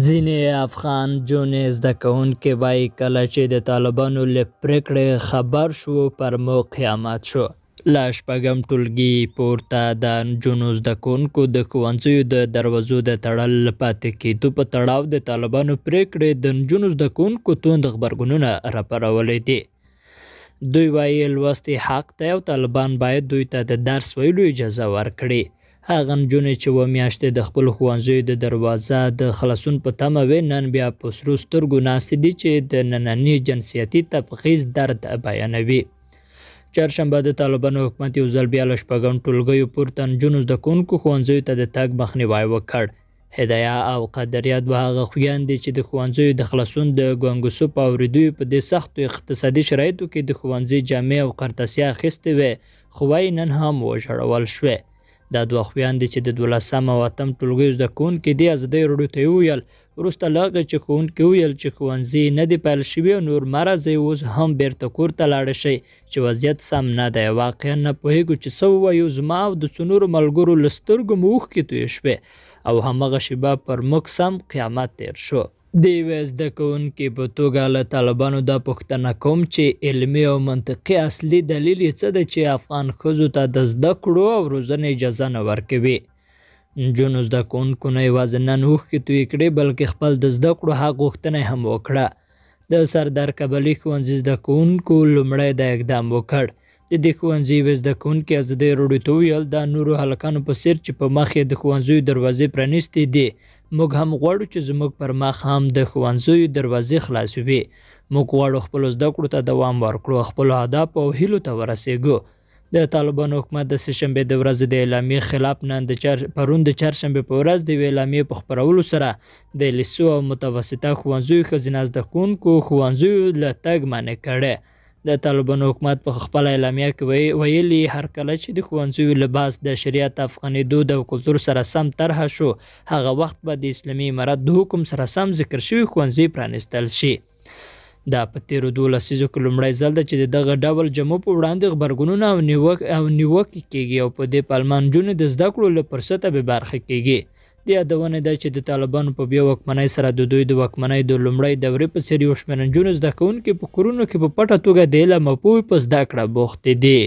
ځینې افغان نجونې زده کوونکې وايي، کله چې د طالبانو له پرېکړې خبر شوو، پر موږ قیامت شو. له شپږم ټولګي پورته د نجونو زده کوونکو د ښوونځیو د دروازو د تړل پاتې کېدو په تړاو د طالبانو پرېکړې د نجونو زده کوونکو توند غبرګونونه راپارولي دي. دوی وايي، لوست یې حق دی او طالبان باید دوی ته د درس ویلو اجازه ورکړي. هغه نجونې چې اووه میاشتې د خپلو ښوونځیو د دروازه د خلاصون په تمه وې، نن بیا په سرو سترګو ناستې دي چې د ننني جنسیتي تبعیض درد بیانوي. چهارشنبه د طالبانو حکومت یو ځل بیا له شپږم ټولګیو پورته نجونو زده کوونکو ښوونځیو ته د تګ مخنیوی وکړ. هدایه او قدریه دوه هغه خویندې چې د ښوونځیو د خلاصون د ګنګوسو په اورېدو یې په دې سختو اقتصادي شرایطو کې د ښوونځي جامې او قرطاسیه اخیستې وې، خو وایي نن هم وژړول شوې. دا دوه خویندې چې د دولسم او اتم ټولګیو زده کوونکې دي، ازادي راډیو ته یې وویل، وروسته له هغې چې ښوونکي وویل چې ښوونځي نه دي پیل شوي او نور مه راځئ، اوس هم بېرته کور ته لاړې شئ چې وضعیت سم نه دی. واقعا نه پوهېږو چې څه ووایو. زما او د څو نورو ملګرو له سترګو مو اوښکې تویې شوې او هماغه شېبه پر موږ سم قیامت تېر شو. د یوې زده کوونکې په توګه له طالبانو دا پوښتنه کوم چې علمي او منطقي اصلي دلیل یې څه دی چې افغان ښځو ته د زده کړو او روزنې اجازه نه ورکوي. نجونو زده کوونکو نه یوازې نن اوښکې تویې کړې، بلکې خپل د زده کړو حق غوښتنه یې هم وکړه. د سردار کبلي ښوونځي زده کوونکو لومړی دا اقدام وکړ. د دې ښوونځي یوې زده کوونکې ازادي راډیو ته وویل، دا نورو هلکانو په څېر چې په مخ یې د ښوونځیو دروازې پرانیستې دي، موږ هم غواړو چې زموږ پر مخ هم د ښوونځیو دروازې خلاصې وي. موږ غواړو خپلو زده کړو ته دوام ورکړو، خپلو اهدافو او هیلو ته ورسېږو. د طالبانو حکومت د سې شنبې د ورځې د اعلامیې خلاف نن د پرون د چهارشنبې په ورځ د یوې اعلامیې په خپرولو سره د لیسو او متوسطه ښوونځیو ښځینه زده کوونکو ښوونځیو له تګ منع کړې. د طالبانو حکومت په خپله اعلامیه کې ویلي، هر کله چې د ښوونځیو لباس د شریعت، افغاني دود او کلتور سره سم طرحه شو، هغه وخت به د اسلامي امارت د حکم سره سم ذکر شوي ښوونځي پرانیستل شي. دا په تېرو دوو لسیزو کې لومړی ځل ده چې د دغه ډول جامو په وړاندې غبرګونونه او نیوکې کېږي او په دې پلمه نجونې د زده کړو له فرصته بې برخې کېږي. د یادونې ده چې د طالبانو په بیا واکمنۍ سره د دوی د واکمنۍ د لومړۍ دورې په څېر یو شمېر نجونو زده کوونکې په کورونو کې په پټه توګه د علم او پوهې په زده کړه بوختې دي.